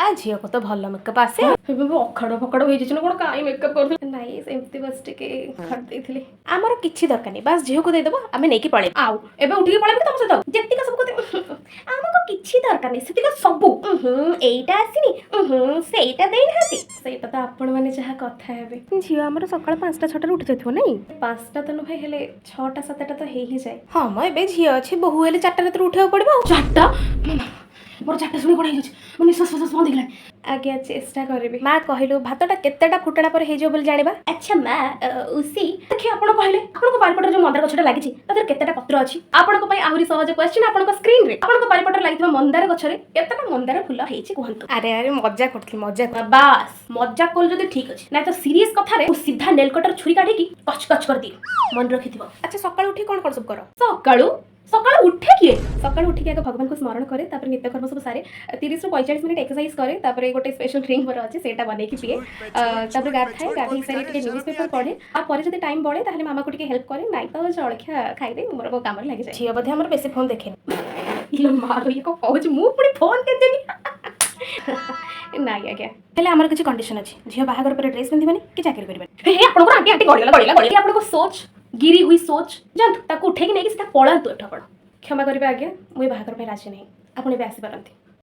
ଆ ଝିଅକୁ ତ ଭଲ ମେକଅପ୍ ଆସେ। ଏବେ ମୁଁ ଅଖାଡ ଫକାଡ ହେଇଯାଇଛି ନା କ'ଣ? କାହିଁ ମେକଅପ୍ କରୁଥିଲି? ନାଇଁ, ସେମିତି ବସ୍ ଟିକେ କରିଦେଇଥିଲି। ଆମର କିଛି ଦରକାର ନାହିଁ, ବାସ୍ ଝିଅକୁ ଦେଇଦେବ, ଆମେ ନେଇକି ପଳେଇବୁ। ଆଉ ଏବେ ଉଠିକି ପଳେଇବି କି ତମ ସହିତ? ଯେତିକ ସବୁ କଥା, ଆମକୁ କିଛି ଦରକାର ନାହିଁ। ସେତିକ ସବୁ। ଉହୁଁ, ଏଇଟା ଆସିନି, ଉହୁଁ, ସେଇଟା ଦେଇନାହାନ୍ତି। ସେଇଟା ତ ଆପଣମାନେ ଯାହା କଥା ହେବେ। ଝିଅ ଆମର ସକାଳ 5ଟା 6ଟାରୁ ଉଠି ଯାଉଥିବ, ନାଇଁ? 5ଟା ତ ନୁହେଁ, ହେଲେ 6ଟା 7ଟା ତ ହେଇ ହିଁ ଯାଏ। ହଁ ମ, ଏବେ ଝିଅ ଅଛି, ବୋହୂ ହେଲେ 4ଟା ରାତିରୁ ଉଠିବାକୁ ପଡ଼ିବ ଆଉ। 4ଟା? ମୋର 4ଟା ଶୁଣି କ'ଣ ହେଇଯାଉଛି, ମୋ ନିଶ୍ୱାସ ଫଶ୍ୱାସ ବନ୍ଦ ହେଇଗଲାଣି। ଆଜ୍ଞା, ଚେଷ୍ଟା କରିବି। ମା, କହିଲୁ ଭାତଟା କେତେଟା ଫୁଟଣା ପରେ ହେଇଯିବ ବୋଲି ଜାଣିବା? ଆଚ୍ଛା ମା, ଉସି ଦେଖି ଆପଣ କହିଲେ, ଆପଣଙ୍କ ବାରିପଟରେ ଯୋଉ ମନ୍ଦାର ଗଛଟା ଲାଗିଛି, ତା ଦେହରେ କେତେଟା ପତ୍ର ଅଛି? ଆପଣଙ୍କ ପାଇଁ ଆହୁରି ସହଜ କ୍ୱେଶ୍ଚିନ୍। ଆପଣଙ୍କ ସ୍କ୍ରିନରେ ଆପଣଙ୍କ ବାରିପଟରେ ଲାଗିଥିବା ମନ୍ଦାର ଗଛରେ କେତେଟା ମନ୍ଦାର ଫୁଲ ହେଇଛି କୁହନ୍ତୁ। ଆରେ ଆରେ, ମଜା କରୁଥିଲି, ମଜା। ବାସ୍, ମଜା କଲ ଯଦି ଠିକ ଅଛି, ନାଇଁ ତ ସିରିୟସ୍ କଥାରେ ମୁଁ ସିଧା ନେଲ୍ କଟର ଛୁରୀ କାଢିକି କଚ କଚ କରିଦିଏ, ମନେ ରଖିଥିବ। ଆଚ୍ଛା, ସକାଳୁ ଉଠି କ'ଣ କ'ଣ ସବୁ କର? ସକାଳୁ ସକାଳୁ ଉଠେ କିଏ? ସକାଳୁ ଉଠିକି ଆଗ ଭଗବାନଙ୍କୁ ସ୍ମରଣ କରେ, ତାପରେ ନିତ୍ୟକର୍ମ ସବୁ ସାରେ, 30ରୁ 45 ମିନିଟ୍ ଏକ୍ସରସାଇଜ କରେ, ତାପରେ ଗୋଟେ ସ୍ପେଶାଲ ଡ୍ରିଙ୍କ ମୋର ଅଛି, ସେଇଟା ବନେଇକି ପିଏ। ତାପରେ ଗାଧାଏ, ଗାଧେଇ ସାରି ଟିକେ ନ୍ୟୁଜ୍ ପେପର ପଢ଼େ। ଆଉ ପରେ ଯଦି ଟାଇମ୍ ବଳେ, ତାହେଲେ ମାମାକୁ ଟିକେ ହେଲ୍ପ କରେ, ନାଇଁ ତ ଜଳଖିଆ ଖାଇଦେଇ ମୁଁ ମୋର ମୋ କାମରେ ଲାଗିଯାଏ। ଝିଅ ବୋଧେ ଆମର ବେଶୀ ଫୋନ୍ ଦେଖେନି। ଇଲୋ ମାଲୋ, ଇଏ କଣ କହୁଛି? ମୁଁ ପୁଣି ଫୋନ୍ କେତେନି? ନାଇଁ ଆଜ୍ଞା। ହେଲେ ଆମର କିଛି କଣ୍ଡିସନ ଅଛି, ଝିଅ ବାହାଘର ପରେ ଡ୍ରେସ୍ ପିନ୍ଧିବନି କି ଚାକିରି କରିବନି। ହେ, ଆପଣଙ୍କର ଆଣ୍ଟି ଆଣ୍ଟି ଗଳିଗଲା ଗଳିଗଲା ଗଳିଗଲା। ଆପଣଙ୍କ ସୋଚ, ଗିରି ହୁଇ ସୋଚ। ଯାଆନ୍ତୁ, ତାକୁ ଉଠେଇକି ନେଇକି ସିଧା ପଳାନ୍ତୁ ଏଠୁ ଆପଣ। କ୍ଷମା କରିବେ ଆଜ୍ଞା, ମୁଁ ଏ ବାହାଘର ପାଇଁ ରାଜି ନାହିଁ। ଆପଣ ଏବେ ଆସିପାରନ୍ତି।